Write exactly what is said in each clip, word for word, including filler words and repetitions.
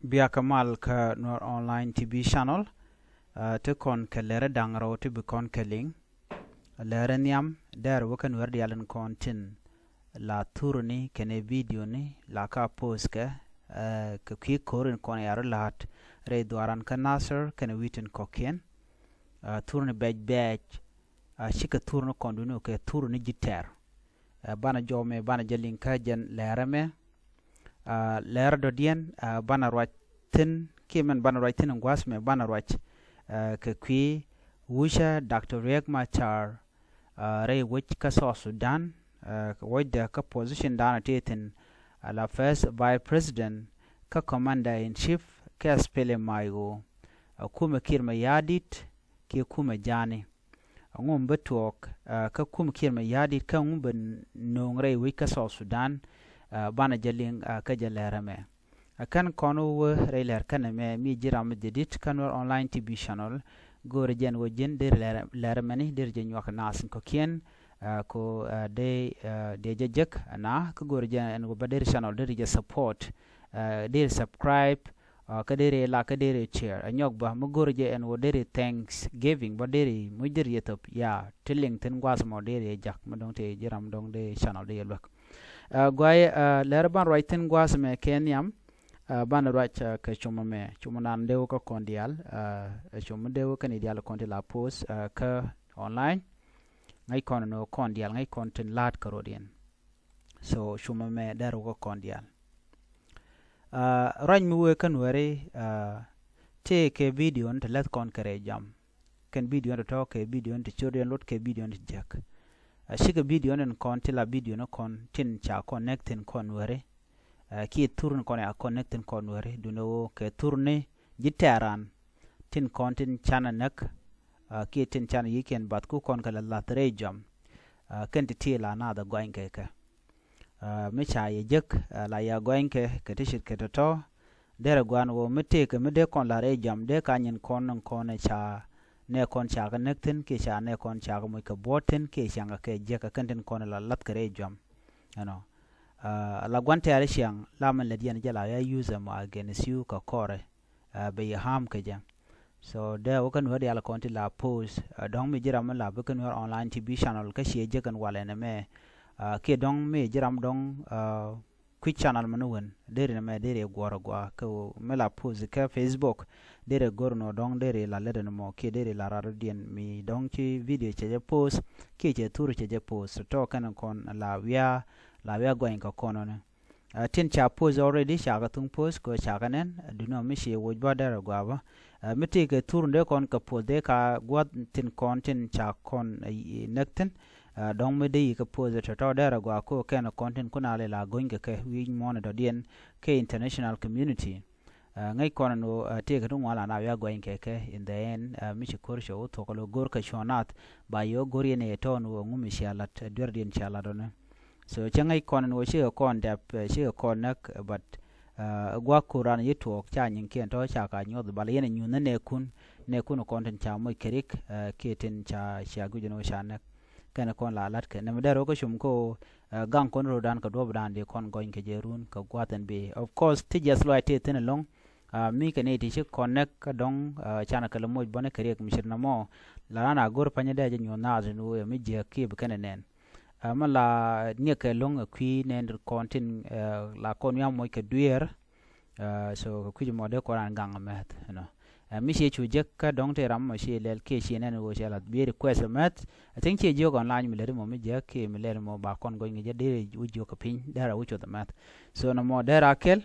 Biakä mal kä Nuer Online T V channel. Ti kɔn kɛ lɛrɛ da̱ŋ rɛw ti bi kɔn kɛ liŋ. Lɛrɛ nhiam dɛr wä kä Nuer dial in kɔn tin la thurni kɛnɛ video ni la ka post kɛ kɛ kui̱ ko̱r in kɔn yar la̱t rɛy dhuaran kä Nasir kɛnɛ wi̱i̱ tin kɔ̱kiɛn. Thurni bɛc bɛc cikɛ thurni kɔn duni kɛ thurni ji̱ tɛr. Banɛ jɔw mɛ banɛ jɛ liŋ kä jɛn lɛrɛ mɛ. Lɛrɛ dɔ̱diɛn banɛ ruac thi̱n kiɛ mɛn banɛ ruac thi̱n in gua̱a̱th mɛ banɛ ruac kɛ kui̱ wucä Doctor Riek Machar rɛy wec kä South Sudan. Kɛ wecdɛ kä position danɔ ti thi̱n la first vice president kä commander in chief kä SPLM-IO. Kumɛ Kiir Mayardit kiɛ kumɛ Ja̱a̱ni. Ɛŋu mi bä tuɔɔk kä kumɛ Kiir Mayardit kä ɛŋu bä no̱o̱ŋ rɛy wec kä South Sudan. Banɛ jɛ liŋ kä jɛ lɛrɛ mɛ. Kɛn kɔn wä rɛy lɛr kɛnɛ mɛ mi ji̱ ram mi jɛ dit kä Nuer Online T V channel. Go̱o̱rɛ jɛn wä ji̱n deri lɛrɛ mɛni deri jɛ nyuak nath in kɔ̱kiɛn. Ko dee dee jɛ jek na kä go̱o̱rɛ jɛn ɛn wä bä deri channel deri jɛ support. Deri subscribe. Kä deri la kä deri share a nyɔk ba mi go̱o̱rɛ jɛ ɛn wä deri Thanksgiving bä deri muc deri jɛ thop ya ti liŋ thi̱n gua̱a̱th mɔ deri jɛ jak mi dɔ̱ŋ ti ji̱ ram dɔ̱ŋ dee channel dee jɛ luäk. Guay lɛr ban ruac thi̱n gua̱a̱th mɛ kɛ nhiam. Ban ruac kɛ cumä mɛ cumä nan dee wä kä kɔn diaal. Cumä dee wä kä ni diaal kɔn ti la post kä online. Ŋäc kɔn ni kɔn diaal ŋäc kɔn tin la̱t kä rɔdiɛn. So cumä mɛ dɛr wä kä kɔn diaal. Ruac mi wee kä Nuɛri tëë kɛ video ni ti läth kɔn kɛ rɛy jam. Kɛn video ni ti tɔ̱ kɛ video ni ti cot yɛn lot kɛ video ni ti jek. Cikɛ video ni kɔn ti la video ni kɔn tin ca kɔn nɛk thi̱n kɔn Nuɛri. Kiɛ thur ni kɔn ya kɔn nɛk thi̱n kɔn Nuɛri duni wä kɛ thur ni ji̱ tɛ̈ran tin kɔn tin canɛ näk. Kiɛ tin canɛ yikiɛn bath ku kɔn kɛ la lath rɛy jam. Kɛn ti ti la nath a gɔany kɛ kɛ mi ca yɛ jek la yɛ gɔany kɛ kɛ ti cit kɛ tɔ̱tɔ̱. Derɛ guan wä mi tëëkɛ mi dee kɔn la rɛy jam dee ka nyin kɔn ni kɔn ca nɛ kɔn ca kɛ näk thi̱n kiɛ ca nɛ kɔn ca kɛ moc kɛ buɔ̱ɔ̱t thi̱n kiɛ ca kɛ jek kɛ kɛn tin kɔn la lath kɛ rɛy jam. Ɛnɔ la guan tɛɛr ciaŋ la min lät yɛn jɛ la ya use mɔ against you kɛ kɔrɛ. Bɛ yɛ harm kɛ jɛ. So dee wä kä Nuɛr dial kɔn ti la post dɔ̱ŋ mi ji̱ ram mi la bi kä Nuɛr Online T V channel kä ciɛ jek ɛn walɛ nɛ mɛ. Kiɛ dɔ̱ŋ mi ji̱ ram dɔ̱ŋ kui̱ channel mi ni wen deri nɛ mɛ deri guɔr guɔ kä mi la post kä Facebook. Deri gor nɔ dɔ̱ŋ deri la lät ɛn mɔ kiɛ deri la rat diɛn mi dɔ̱ŋ ci video cɛ jɛ post kiɛ cɛ thur cɛ jɛ post tɔ kɛn kɔn la wia la wia guany kä kɔn ni. Tin ca post already ca kɛ thuŋ post kɛ ca kɛ nɛn. Duni mi ci woc bä derɛ gua bä mi ti kɛ thur dee kɔn kɛ post dee ka guath tin kɔn tin ca kɔn näk thi̱n. Dɔ̱ŋ mi dee yi kɛ post tɔ̱tɔ̱ derɛ gua ko kɛn kɔn tin kun a lɛ la go̱ny kɛ kɛ wi̱i̱ muɔ̱n dɔ̱diɛn kɛ international community. Ŋäc kɔn ni wä tëëkɛ ti ŋuan la na wiak guany kɛ kɛ in the end mi ci ko̱r cɛ wä thuɔk lo go̱r kɛ cuɔ̱n nath ba yɛ wä go̱r yɛn ɛ tɔ̱ɔ̱n wä ŋumi cia lat duerdiɛn cia lat ɔni. So cä ŋäc kɔn ni wä cikɛ kɔn dɛp cikɛ kɔn näk but guak kuran yi tuɔɔk ca nyiŋkiɛn tɔ̱ ca ka nyuɔth bal yɛn ɛ nyuth ni nɛɛkun nɛɛkun kɔn tin ca moc kɛ rik kiɛ tin ca cia guic ni wä ca näk. Kɛn kɔn la lat kɛ nɛmɛ dɛr wä kä cum ko gaŋ kɔn ro̱dan kɛ duɔ̱pdan di kɔn gɔny kɛ jɛ run kɛ gua̱th ɛn bi of course ti jiɛth luay ti thi̱n ɛlɔ̱ŋ. Mi kɛ ni ti ci kɔn näk kä dɔ̱ŋ canɛ kɛ lɛ moc bɔni kɛ riɛk mi cir nɔmɔ la ran a go̱r panyä dee jɛ nyuɔ̱th naath ni wee mi jiäk kiɛ bi kɛn ɛ nɛn. Mi la niɛk kɛ lo̱ŋ ɛ kui̱ nɛn kɔn tin la kɔn wiam moc kɛ dueer. So kɛ kui̱c mɔ dee kɔn ran gaŋ mɛth ɛnɔ. Mi ciɛ cu jek kä dɔ̱ŋ tëë ram mɔ ciɛ lɛl kiɛ ciɛ nɛn ɣöö cɛ lath bi request mɛth. I think ciɛ jiök online mi lɛt mɔ mi jek kiɛ mi lɛt mɔ ba kɔn gɔny ŋi̱ jɛ dee wi̱c jiök kɛ piny dee ra wi̱c cuɔth mɛth. So nɔmɔ dee ra kɛl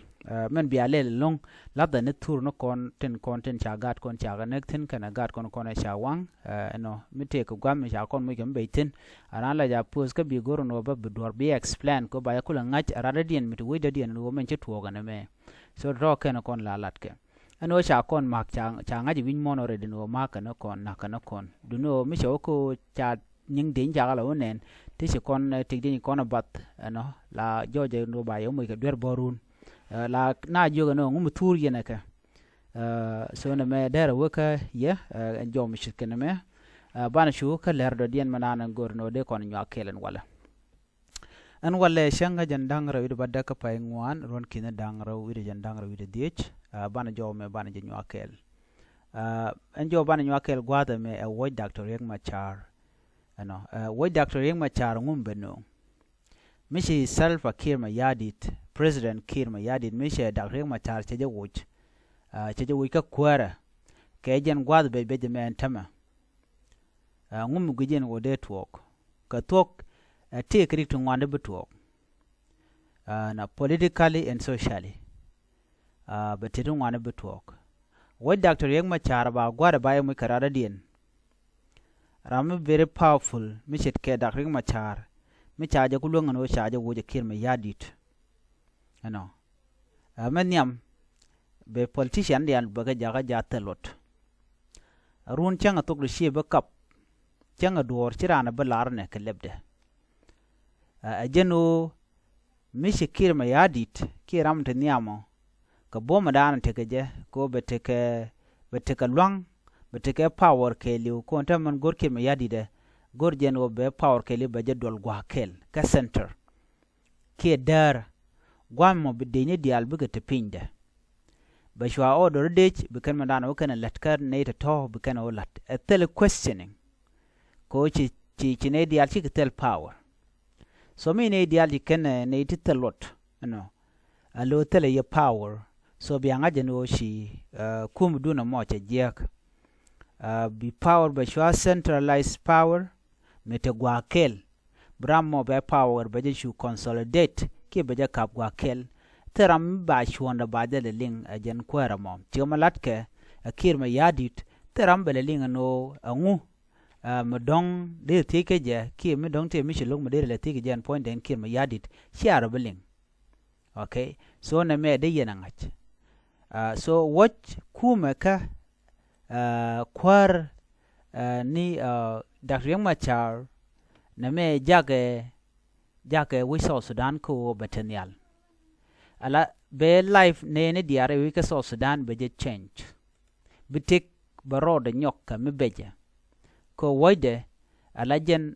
mɛn bia lɛl lo̱ŋ lathɛ ni thur ni kɔn tin kɔn tin ca gat kɔn ca kɛ näk thi̱n kɛnɛ gat kɔn kɔn ca waŋ. Ɛnɔ mi tëë kɛ guam mi ca kɔn muc kɛ mi bec thi̱n. A ran la ja post kä bi go̱r ni wä bä bi duɔr bi explain kɛ ba ya kulɛ ŋa̱c a rat dɔ̱diɛn mi ti wec dɔ̱diɛn ni wä mɛn ci tuɔɔk ɛn ɛmɛ. So tɔ̱ kɛn kɔn la latkɛ. Ɛn ɣöö ca kɔn ma̱k ca ŋa̱c wi̱ny muɔ̱n ɔ rɛy duni ɣöö ma̱k kɛn kɔn na̱k kɛn kɔn duni ɣöö mi cɛ wä kä ɣöö ca nyiŋ dieny ca kɛ la wä nɛn ti ci kɔn tik dieny kɔn ɛ bath ɛnɔ la jɔɔc ɛ duni ɣöö ba yɛ wä moc kɛ duer bɔrun. La na jiök ɛn ɣöö ŋu mi thur yɛn ɛ kɛ. So nɛ mɛ dɛr ɛ wä kä yɛ ɛn jɔm ci kɛn mɛ. Banɛ cu kä lɛr dɔ̱diɛn mɛ naan ɛn go̱r ɛn ɣöö dee kɔn nyuak kɛl ɛn walɛ. Ɛn walɛ cäŋ kä jɛn da̱ŋ rɛw wi̱cdɛ bädäk kä pay ŋuan ruɔ̱n ki̱n da̱ŋ rɛw wi̱cdɛ jɛn da̱ŋ rɛw wi̱cdɛ dhiec. Banɛ jɔw mɛ banɛ jɛ nyuak kɛɛl. Ɛn jɔw banɛ nyuak kɛɛl gua̱a̱th ɛmɛ ɛ wuɔ̱c Doctor Riek Machar. Ɛnɔ wuɔ̱c Doctor Riek Machar ŋum bɛ no̱o̱ŋ. Mi ci Salva Kiir Mayardit, President Kiir Mayardit, mi cɛ Doctor Riek Machar cɛ jɛ wuc, cɛ jɛ wuc kä kuäärä. Kɛ jɛn gua̱a̱th bɛ bɛ jɛ mɛ ɛn tämɛ. Ŋum guic in wä dee tuɔɔk kɛ thuɔ̱k. Ɛ tëëk rik ti ŋuan di bi tuɔɔk. Na politically and socially bɛ tëëk ti ŋuan di bi tuɔɔk. Wuɔ̱c Doctor Riek Machar ba gua̱a̱r ba yɛ muc kɛ radädiɛn. Ram mi very powerful mi ce̱tkɛ Doctor Riek Machar mi ca jɛ ku luäŋ ɛn ɣöö ca jɛ wuc ɛ Kiir Mayardit. Ɛnɔ ɛ mɛ nhiam bɛ politician diaal bɛ kɛ jakä ja̱ thil luɔt. Run cäŋ a thok di cië bä kap cäŋ a duɔ̱ɔ̱r ci raan a bä lar nɛ kɛ lɛpdɛ. Ɛ jɛn ɣöö mi ci Kiir Mayardit kiɛ ram ti nhiamɔ kɛ buɔ̱mɛ daanɔ tekɛ jɛ kɛ ɣöö bɛ tekɛ bɛ tekɛ lua̱ŋ bɛ tekɛ power kɛɛliw kɔn te mɛn go̱r Kiir Mayardit ɛ go̱r jɛn ɣöö bɛ power kɛɛliw bɛ jɛ duɔl gua̱a̱k kɛl kä center. Kiɛ däär gua̱a̱mɔ bi dec ni diaal bikɛ te pinydɛ. Bɛ cua order dec bi kɛn mɛ daanɔ wä kɛn ɛ lät kä nɛy tɔ̱tɔ̱ bi kɛn ɛ wä la̱t ɛ thil questioning. Kɛ ɣöö ci ci ci nɛy diaal cikɛ thil power. So mi nɛy diaal ci kɛn ɛ nɛy ti thil luɔt ɛnɔ. A lo̱o̱ thilɛ yɛ power. So bia ŋa̱c ɛn ɣöö ci kum dun ɛmɔ cɛ jiääk. Bi power bɛ cua centralized power mi te gua̱a̱k kɛl. Bi ram mɔ bɛ power bɛ jɛ cu consolidate kiɛ bɛ jɛ kap gua̱a̱k kɛl. Thil ram mi ba cuɔ̱ndɛ ba jɛ lɛ liŋ ɛ jɛn kuäärä mɔ cikɛ mɛ la̱tkɛ ɛ Kiir Mayardit. Thil ram bɛ lɛ liŋ ɛn ɣöö ɛŋu mi dɔ̱ŋ dee thiec kä jɛ kiɛ mi dɔ̱ŋ tëë mi ci lo̱k mi dee lɛ thiec kä jɛ ɛn puɔ̱nydɛn Kiir Mayardit cia rɔ bi liŋ. Okay, so nɛ mɛ dee yɛn a ŋa̱c. So wuɔ̱c kumɛ kä kuäär ni Doctor Riek Machar nɛ mɛ jakɛ jakɛ wi̱c South Sudan kä ɣöö bɛ te nhial. Ala bɛ life nɛɛni diaal rɛy wi̱c kä South Sudan bɛ jɛ change. Bi tëk bɛ rɔɔdɛ nyɔk kɛ mi becɛ. Kɛ wuɔ̱cdɛ ala jɛn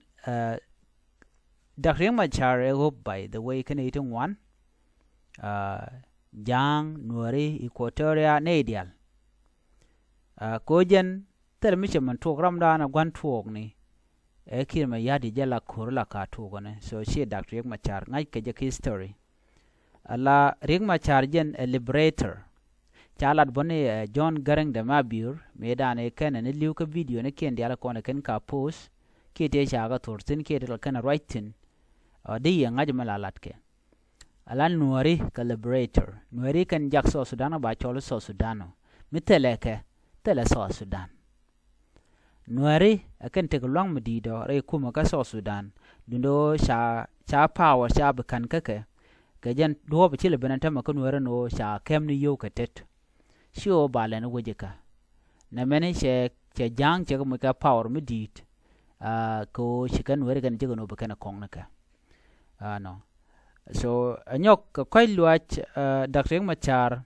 Doctor Riek Machar ɛ ɣöp by the way kɛnɛ i̱ ti ŋuan. Ja̱a̱ŋ, Nuääri, Equatoria nɛy diaal. Kɛ ɣöö jɛn thilɛ mi cɛ min tuɔɔk ramdan ɛ gua̱n tuɔɔkni. Ɛ Kiir Mayardit jɛ la ko̱r la ka tuɔɔkni so ci Doctor Riek Machar ŋa̱c kɛ jɛ kä history. Ala Riek Machar jɛn ɛ liberator. Ca lat bä ni ɛ John Garang de Mabior mëëdan ɛ kɛn ɛ ni li̱w kä video ni kiɛn diaal kɔn ɛ kɛn ka post kiɛ tëë ca kɛ thor thi̱n kiɛ tëë kɛn ɛ ruac thi̱n. Ɔ di yɛ ŋa̱c mi la lat kɛ. Ala Nuääri kɛ liberator Nuääri kɛn jak South Sudan ba cɔl South Sudan ɔ mi thilɛ kɛ thilɛ South Sudan. Nuääri ɛ kɛn tek lua̱ŋ mi di̱i̱t ɔ rɛy kumɛ kä South Sudan. Duundɛ ɣöö ca ca power ca bi ka̱n kä kɛ kɛ jɛn duɔ̱ɔ̱p ci lɛ ben ɛn tämɛ kä Nuääri ni ɣöö ca kɛm ni yio̱w kɛ tet. Ci ɣöö ba lɛn wec ikä nɛ mɛni cɛ cɛ ja̱a̱ŋ cɛ kɛ muc kɛ power mi di̱i̱t. Kɛ ɣöö ci kɛn Nuääri kɛn jek ɛn ɣöö bi kɛn ɛ kɔŋ ni kɛ. Ɛnɔ so ɛ nyɔk kɛ kɔ̱c luaac Doctor Riek Machar.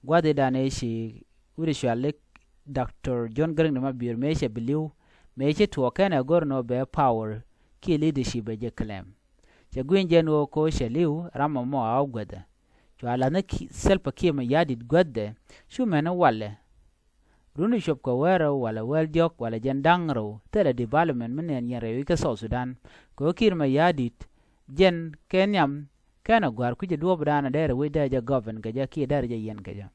Gua̱dhidan ëë ci wi̱cdɛ cual i̱ Doctor John Garang de Mabior mëë cɛ bi li̱w mëë ci tuɔɔk kɛn ɛ go̱r nɔ bɛ power kiɛ leadership ɛ jɛ claim. Cɛ gui̱ny jɛn ɣöö ko̱ cɛ li̱w ram ɛmɔ a wä guäthɛ. Cua la̱thni Salva Kiir Mayardit guäthdɛ cu mɛn i̱ walɛ. Runi cuɔp kɛ wäl rɛw walɛ wäl diɔ̱k walɛ jɛn da̱ŋ rɛw thilɛ development mi nɛn yɛn rɛw i̱ kä South Sudan. Kɛ ɣöö Kiir Mayardit jɛn kɛ nhiam kɛn ɛ gɔ̱a̱r kui̱cɛ duɔ̱ɔ̱pdan ɛ dɛɛr ɛ wec dee jɛ govern kɛ jɛ kiɛ dɛɛr jɛ yɛn kɛ jɛ.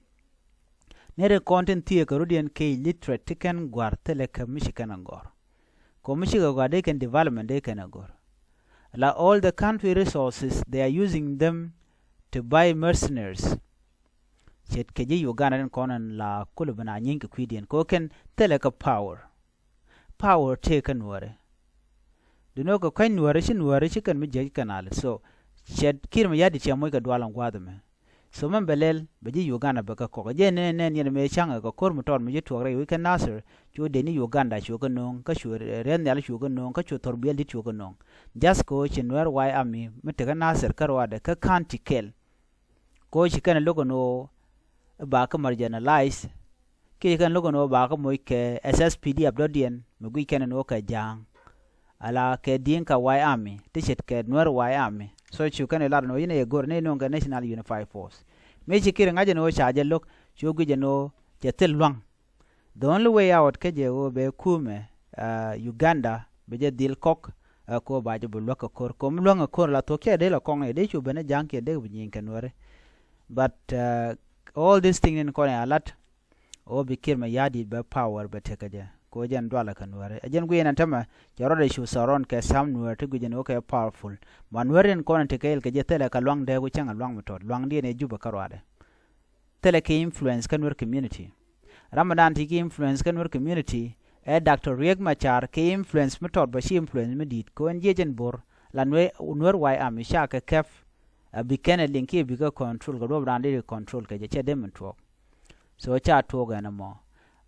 Nɛr in kɔn tin thieekä rut yɛn kɛ illiterate ti kɛn gɔ̱a̱r thilɛ kɛ mi ci kɛn ɛ gɔ̱r. Kɛ mi cikɛ gɔ̱a̱r dee kɛn development dee kɛn ɛ gɔ̱r. La all the country resources they are using them to buy mercenaries. Ce̱tkɛ ji̱ Uganda tin kɔn in la kulɛ bi na nyieeny kɛ kui̱diɛn kɛ ɣöö kɛn thilɛ kɛ power. Power tëë kä Nuääri. Duundɛ ɣöö kɛ kuany Nuääri ci Nuääri ci kɛn mi jiäk kɛn alɛ so cɛ Kiir Mayardit cɛ moc kɛ dual in gua̱a̱th ɛmɛ. So mɛn bɛ lɛl bɛ ji̱ Uganda bɛ kɛ kɔk jɛ nɛn nɛn yɛn mëë ca̱ŋɛ kɛ ko̱r mi tɔɔt mi ji̱ tuɔɔk rɛy wi̱c kä Nasir. Cu dee ni Uganda cuɛ kɛ no̱o̱ŋ kä cuɛ riɛth nhial cuɛ kɛ no̱o̱ŋ kä cuɛ thor biɛl di̱t cuɛ kɛ no̱o̱ŋ. Just kɛ ɣöö ci Nuer White Army mi tekä Nasir kä ruaadɛ kä county kɛl. Kɛ ɣöö ci kɛn lo̱k ɛn ɣöö ba kä marginalize. Kiɛ ci kɛn lo̱k ɛn ɣöö ba kä moc kɛ SSPDF dɔ̱diɛn mi guic kɛn ɛn ɣöö kɛ ja̱a̱ŋ. Ala kɛ Dinka White Army ti ce̱tkɛ Nuer White Army. So cu kɛn ɛ lar ɛn ɣöö yɛn ɛ yɛ go̱r ni no̱o̱ŋ kɛ National Unified Force. Mëë ci Kiir ŋa̱c ɛn ɣöö ca jɛ lo̱k Cu guic ɛn ɣöö cɛ thil lua̱ŋ. The only way out kä jɛ ɣöö bɛ kumɛ Uganda bɛ jɛ dhil kɔk, ɛ kɛ ɣöö ba jɛ bi luäk kɛ ko̱r. Kɛ ɣöö mi luäŋ kɛ ko̱r la thuɔ̱k cɛ dee la kɔŋ i̱ dee cu ben ɛ ja̱ŋkiɛn dee bi nyieny kɛ Nuääri. But all this thing in kɔn ɛ a lat ɣöö bi Kiir Mayardit bɛ power bɛ tekɛ jɛ kɛ ɣöö jɛn dualɛ kɛ Nuääri. Ɛ jɛn guic ɛn ɛn tämɛ cɛ rɔɔdɛ cu surround kɛ some Nuäär ti guic ɛn ɣöö kɛ powerful. Ma Nuääri in kɔn in tekɛ il kɛ jɛ thilɛ kɛ luaŋ dee ku cäŋ ɛ luaŋ mi tɔt luaŋdiɛn ɛ Jubɛ kärɔadɛ. Thilɛ kɛ influence kä Nuer community. Ram mi dan ti kɛ influence kä Nuer community ɛ Doctor Riek Machar kɛ influence mi tɔt bä ci influence mi di̱i̱t kɛ ɣöö ɛn jiɛc ɛn bo̱r la Nuer, Nuer White Army ca kɛ kɛp. A bi kɛn ɛ liŋ kiɛ bikɛ control kɛ duɔ̱p raan dee control kɛ jɛ cɛ dee min tuɔɔk. So ca tuɔɔk ɛn ɛmɔ.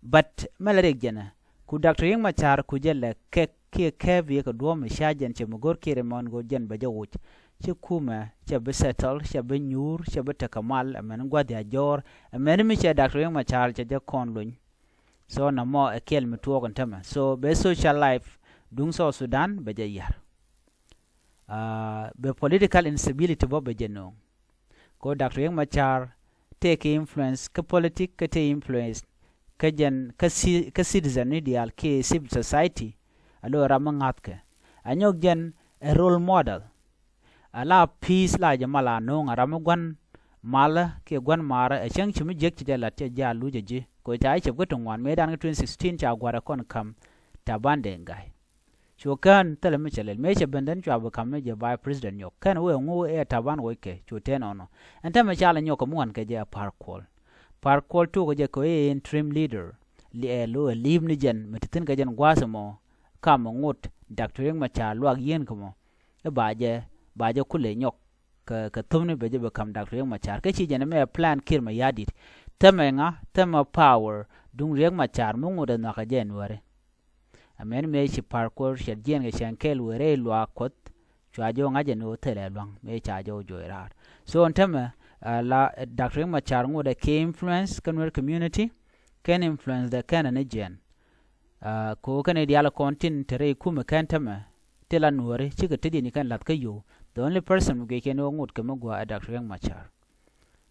But mɛ la riɛk jɛnɛ ku Doctor Riek Machar ku jɛ lɛ kɛ kiɛ kɛp yɛ kɛ duɔ̱ɔ̱p mi ca jɛn cɛ mi go̱r kiɛ rɛ mɔn go̱r jɛn bɛ jɛ wuc. Ci kumɛ cɛ bi settle, cɛ bi nyuur, cɛ bi tekɛ mal, ɛmɛn gua̱th ya jɔɔr, ɛmɛn mi cɛ Doctor Riek Machar cɛ jɛ kɔn lony. So nɔmɔ ɛ kɛl mi tuɔɔk ɛn tämɛ. So bɛ social life duŋ South Sudan bɛ jɛ yar. Bɛ political instability bä bɛ jɛ no̱o̱ŋ. Ko Doctor Riek Machar tëë kɛ influence kä politic kä tëë influence kä jɛn kä ci-, kä citizen ni diaal kiɛ civil society. A lo ram mi ŋa̱thkɛ a nyɔk jɛn ɛ role model. A la peace la jɛ mal a no̱o̱ŋ a ram mi gua̱n malä kiɛ gua̱n maarä ɛ cäŋ ci mi jiäk ci jɛ lat cɛ jɛ a luc ɛ ji̱ ko ca i̱ cɛp kä ti ŋuan mëëdan kä twenty sixteen ca gua̱rɛ kɔn ka̱m Taban Deng Gai. Cu kään thilɛ mi cɛ lɛl mëë cɛ ben dhän cua bi ka̱m mi jɛ vice president nyɔk kɛn wee ŋu ɛ Taban woc kɛ cu tɛn ɔnɔ. Ɛn tämɛ ca lɛ nyɔk kɛ mi wan kɛ jɛ a Par Kuol. Par Kuol tuukɛ jɛ kɛ ɛ interim leader. Li ɛ lo ɛ li̱i̱p ni jɛn mi ti thi̱n kɛ jɛn gua̱a̱th ɛmɔ. Kam ɛ ŋot Doctor Riek Machar luak yieen kɛ mɔ. I̱ ba jɛ, ba jɛ kulɛ nyɔk kɛ, kɛ thumni bɛ jɛ bi ka̱m Doctor Riek Machar kä ci jɛn ɛmɛ plan Kiir Mayardit. Tämɛ ŋa tämɛ power duŋ Riek Machar mi ŋot ɛ nhɔakɛ jɛ Nuääri. Amäni mëë ci Par Kuol cɛ jiɛn kɛ cɛn kɛɛl wëë rɛy luaak Kuɔth. Cua jɛ wä ŋa̱c ɛn ɣöö thilɛ lua̱ŋ mëë ca jɛ wä juɔc raar. So ɛn tämɛ la Doctor Riek Machar ŋotdɛ kɛ influence kä Nuer community. Kɛn influence dɛ kɛn ɛn jiɛn. Ko kɛn i̱ diaal kɔn tin te rɛy kumɛ kɛn tämɛ ti la Nuääri cikɛ te diɛn i̱ kɛn la̱th kä yio̱w. The only person mi guic kɛn ɣöö ŋot kɛ mi gua̱a̱ ɛ Doctor Riek Machar.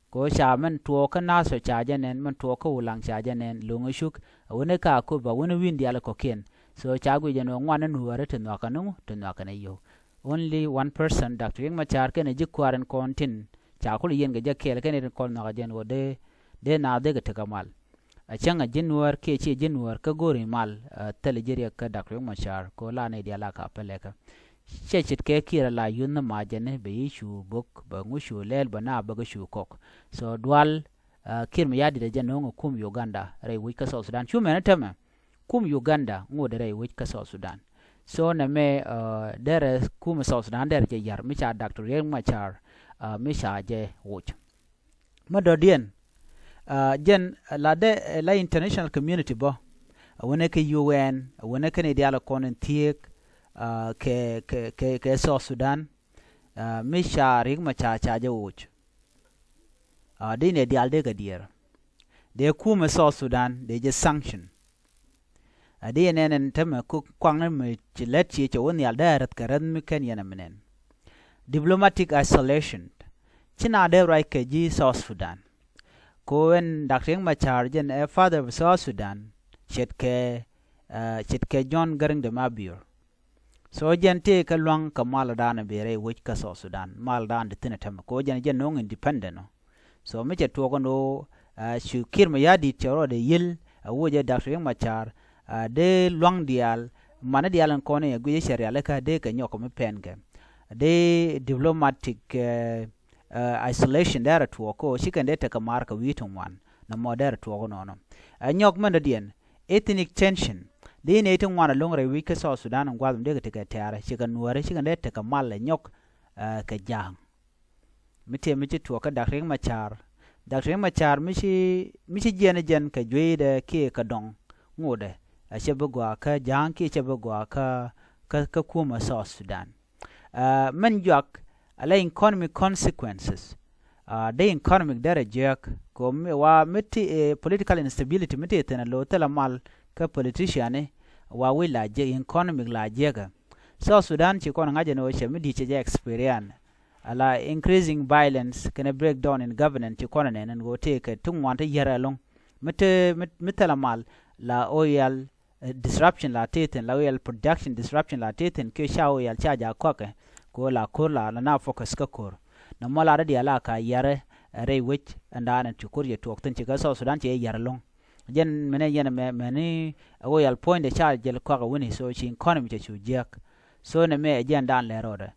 Ko ca mɛn tuɔɔk kä Nasir ca jɛ nɛn, mɛn tuɔɔk kä Ulaŋ ca jɛ nɛn, lo̱ŋ ɛ cuk a wänɛ ka Akobo a wänɛ wi̱n diaal kɔ̱kiɛn. So ca guic ɛn ɣöö ŋuan ni Nuääri ti nhɔakɛ ni ŋu ti nhɔakɛ ni yio̱w. Only one person Doctor Riek Machar kɛnɛ ji̱ kua̱r in kɔn tin ca kulɛ yiɛn kɛ jɛ kɛɛl kɛnɛ tin kɔn nhɔakɛ jɛ ɛn ɣöö dee, dee naath dee kɛ tekɛ mal. A cäŋ a ji̱ Nuäär kiɛ ciɛ ji̱ Nuäär kä go̱o̱ri mal. Thilɛ ji̱ riɛk kä Doctor Riek Machar ko la nɛy diaal a ka pälɛ kä. Cɛ ce̱tkɛ Kiir a la yuth ni macɛni bɛ yi cu bök bɛ ŋu cu lɛl bɛ na bä kä cu kɔk. So dual Kiir Mayardit a jɛ no̱o̱ŋ ɛ kum Uganda rɛy wec kä South Sudan cu mɛn ɛ tämɛ. Kum Uganda ŋot rɛy wec kä South Sudan. So nɛmɛ derɛ kum South Sudan derɛ jɛ yar mi ca Doctor Riek Machar mi ca jɛ woc. Mi dɔ̱diɛn jɛn la dee la international community bä. A wänɛ kɛ U N a wänɛ kɛn i̱ diaal kɔn in thiek kɛ, kɛ, kɛ, kɛ South Sudan. Mi ca Riek Machar ca jɛ woc. Dee nɛ diaal dee kɛ diɛɛr. Dee kumɛ South Sudan dee jɛ sanction. A dee nɛn ɛn tämɛ kä kuakni mi ci lät ciɛ cɛ wä nhial dee a räth kɛ räth mi kɛn yɛn a mi nɛn. Diplomatic isolation. Ci na dee ruac kɛ ji̱ South Sudan. Ko ɛn Doctor Riek Machar jɛn ɛ father of South Sudan. Ce̱tkɛ, ce̱tkɛ John Garang de Mabior. So jɛn tëë kä lua̱ŋ kɛ mal dan bi rɛy wec kä South Sudan mal dan di thi̱n ɛ tämɛ ko jɛn jɛn no̱o̱ŋ independent ɔ. So mi cɛ tuɔɔk ɛn ɣöö cu Kiir Mayardit cɛ rɔɔdɛ yiël a woc ɛ Doctor Riek Machar. Dee lua̱ŋ diaal mani diaal ɛn kɔn i̱ ɛ guic ɛ cɛ rialikä dee kɛ nyɔk kɛ mi pɛn kɛ dee diplomatic isolation dee rɛ tuɔɔk kä ɣöö ci kɛn dee tekɛ maar kɛ wi̱i̱ ti ŋuan. Nɔmɔ dee rɛ tuɔɔk ɛnɔnɔ. Ɛ nyɔk mɛn dɔ̱diɛn ethnic tension. Dee nɛy ti ŋuan alo̱ŋ rɛy wi̱c kä South Sudan in gua̱th mi dee kɛ tekɛ tɛ̈rɛ cikɛ Nuääri cikɛ dee tekɛ mal ɛ nyɔk kɛ ja̱a̱ŋ. Mi tëë mi ci tuɔɔk kä Doctor Riek Machar. Doctor Riek Machar mi ci, mi ci jiɛn ɛ jɛn kɛ jueydɛ kiɛ kɛ dɔŋ ŋotdɛ. A cɛ bi gɔaa kä ja̱a̱ŋ kiɛ cɛ bi gɔaa kä, kä, kä kumɛ South Sudan. Mɛn juak a la economic consequences. Dee economic derɛ jiäk ko mi wa mi ti political instability mi ti thi̱n a lo̱ thilɛ mal kä politician ni. Wa wi̱c la jiäk economic la jiäkä. South Sudan ci kɔn ŋa̱c ɛn ɣöö cɛ mi di̱i̱t cɛ jɛ experience. ala increasing violence kɛnɛ breakdown in governance ci kɔn nɛn ɛn ɣöö tëëkɛ ti ŋuan ti yɛr ɛlɔ̱ŋ. Mi te mi thilɛ mal la ɣöö yal disruption la tëë thi̱n, la ɣöö yal production disruption la tëë thi̱n kiɛ ca ɣöö yal ca jaak kɔakɛ kɛ ɣöö la ko̱r la la na focus kä ko̱r. Nɔmɔ la rɔ diaal a ka yɛrɛ rɛy wec ɛn daanɛ ci ko̱r yɛ tuɔɔk thi̱n ci kɛ South Sudan ci yɛ yɛr ɛlɔ̱ŋ. Jɛn mɛnɛ yɛn mɛ mɛni ɛ ɣöö yal puɔ̱nydɛ ca jɛl kɔakɛ wini, so ci economy cɛ cu jiäk. So nɛ mɛ ɛ jɛn daan lɛ rɔɔdɛ.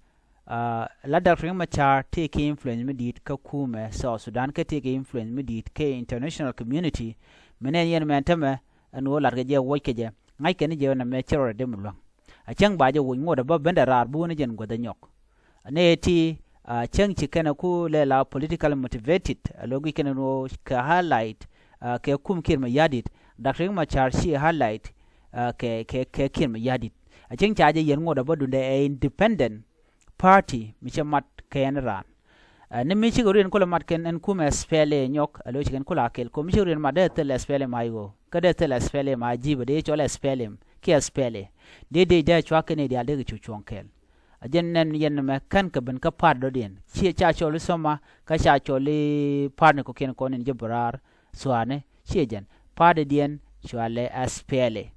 La Doctor Riek Machar tëëkɛ influence mi di̱i̱t kä kumɛ South Sudan kä tëëkɛ influence mi di̱i̱t kä international community. Mɛnɛ yɛn mɛn tämɛ ɛn ɣöö latkɛ jɛ wuɔckɛ jɛ ŋa̱ckɛ ni jɛ nɛ mɛ cɛ rɔɔdɛ dee mi luäŋ. A cäŋ ba jɛ wuɔc ŋotdɛ bä bendɛ raar bi wä ni jɛn guäth ɛ nyɔk. Nɛ ti a cäŋ ci kɛnɛ ku lɛ la political motivated a lo̱ guic kɛnɛ ni ɣöö kɛ highlight kɛ kum Kiir Mayardit. Doctor Riek Machar ci highlight kɛ kɛ kɛ Kiir Mayardit. A cäŋ ca jɛ yɛn ŋotdɛ bä dundɛ ɛ independent party mi cɛ mat kɛ ɛn raan. Ni mi cikɛ riɛn kulɛ mat kɛn ɛn kumɛ S P L A nyɔk a lo̱ ci kɛn kulɛ a kɛl kɔ mi cikɛ riɛn mat dee thil S P L M I O kä dee thil S P L M I G bɛ dee cɔl S P L M kiɛ S P L A. Dee dee dee cuak kɛn i̱ diaal dee kɛ cu cuɔ̱ŋ kɛɛl. A jɛn nɛn yɛn mɛ kän kɛ ben kä part dɔ̱diɛn ciɛ ca cɔl i̱ thoma kä ca cɔl i̱ part ni kɔkiɛn kɔn in jɛ bɛ raar thuaani ciɛ jɛn part dɔ̱diɛn cualɛ S P L A.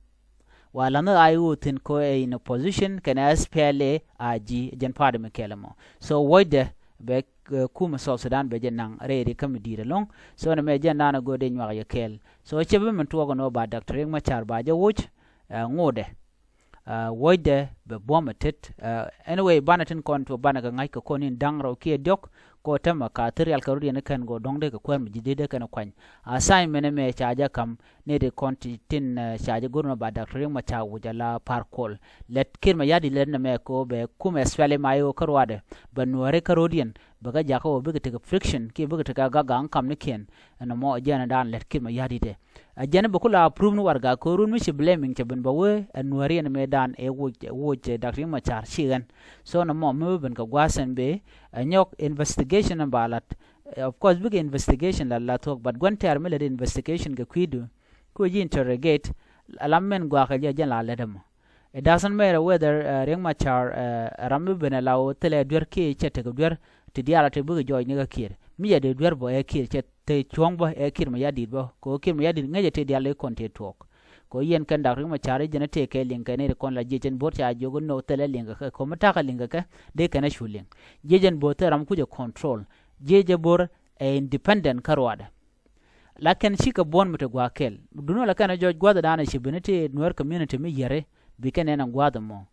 Wa la̱nh I O thi̱n kɔ ɛ in opposition kɛnɛ S P L A I G jɛn party mi kɛɛl ɛmɔ. So wuɔcdɛ bɛ kumɛ South Sudan bɛ jɛ naŋ rɛy ri kä mi di̱i̱t ɛlɔ̱ŋ. So nɛ mɛ jɛn daanɛ go̱o̱r dee nyuak yɛ kɛɛl. So cɛ bi min tuɔɔk ɛn ɣöö ba Doctor Riek Machar ba jɛ wuc ɛ ŋotdɛ. Wuɔcdɛ bɛ buɔ̱m ɛ tet. Anyway banɛ tin kɔn tuɔ banɛ kɛ ŋa̱c kɛ kɔn in da̱ŋ rɛw kiɛ diɔ̱k. Kɔ tämɛ ka thir rial kɛ rut yɛn kɛn gɔ dɔ̱ŋ dee kɛ kuäär mi ji̱ dee dee kɛn kuany. Assignment mɛ ca jɛ ka̱m ni ti kɔn ti tin ca jɛ go̱r nɔ ba Doctor Riek Machar wuc ala par kol. Lɛt Kiir Mayardit lɛt nɛ mɛ ko bɛ kumɛ S P L M I O kä ruadɛ bɛ nuääri kä rot yɛn bɛ kä jakä wä bikɛ tekɛ friction kiɛ bikɛ tekɛ gagaŋ kamnikiɛn. Ɛn mɔ jɛn dan lɛt Kiir Mayardit ɛ. A jɛn bɛ kula approve ni warɛga ko̱run mi ci blaming cɛ ben bɛ wee ɛ nuääri ɛn mëë dan ɛ wuc wuc Doctor Riek Machar ci ɣän. So nɛ mɔ mi ben kɛ gua̱a̱th ɛn bee ɛ nyɔk investigation ɛn ba lat. Of course bikɛ investigation la la thuɔ̱k but gua̱n tɛɛr mi lät investigation kɛ kui̱du. Ku ji̱ interrogate alam mɛn gua̱a̱kɛ jɛ jɛn la lät ɛmɔ. It doesn't matter whether Riek Machar ɛ ram mi ben ɛ la wä thilɛ duer kiɛ cɛ tekɛ duer ti diaal a te bikɛ jɔɔc ni kä Kiir mi jɛ dee duer bä ɛ Kiir cɛ te cuɔ̱ŋ bä ɛ Kiir Mayardit bä kɛ ɣöö Kiir Mayardit ŋäcɛ tëë diaal i̱ kɔn tëë tuɔɔk. Kɛ ɣöö yɛn kɛn Doctor Riek Machar i̱ jɛn a tëë kɛ liŋ kɛ ni ri kɔn la jiɛc ɛn bo̱r ca jiök i̱ no̱o̱k thilɛ liŋ kɛ kɛ kɛ mi ta̱kä liŋ kɛ kɛ dee kɛn a cu liŋ. Jiɛc ɛn bo̱r thil ram kucɛ control. Jiɛc ɛ bo̱r ɛ independent kä ruadɛ. La kɛn cikɛ buɔ̱n mi te gua̱a̱k kɛl duundɛ la kɛn a jɔc gua̱a̱th dan a ci ben i̱ tëë Nuer community mi yieri bi kɛn ɛn a gua̱a̱th ɛmɔ.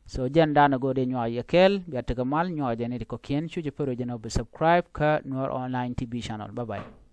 So jɛn dan a go̱o̱r dee nyuak yɛ kɛɛl bia tekɛ mal nyuak jɛ ni ti kɔ̱kiɛn cu ci pär wec jɛn ɔ bi subscribe kä Nuer Online T V channel. Bye bye.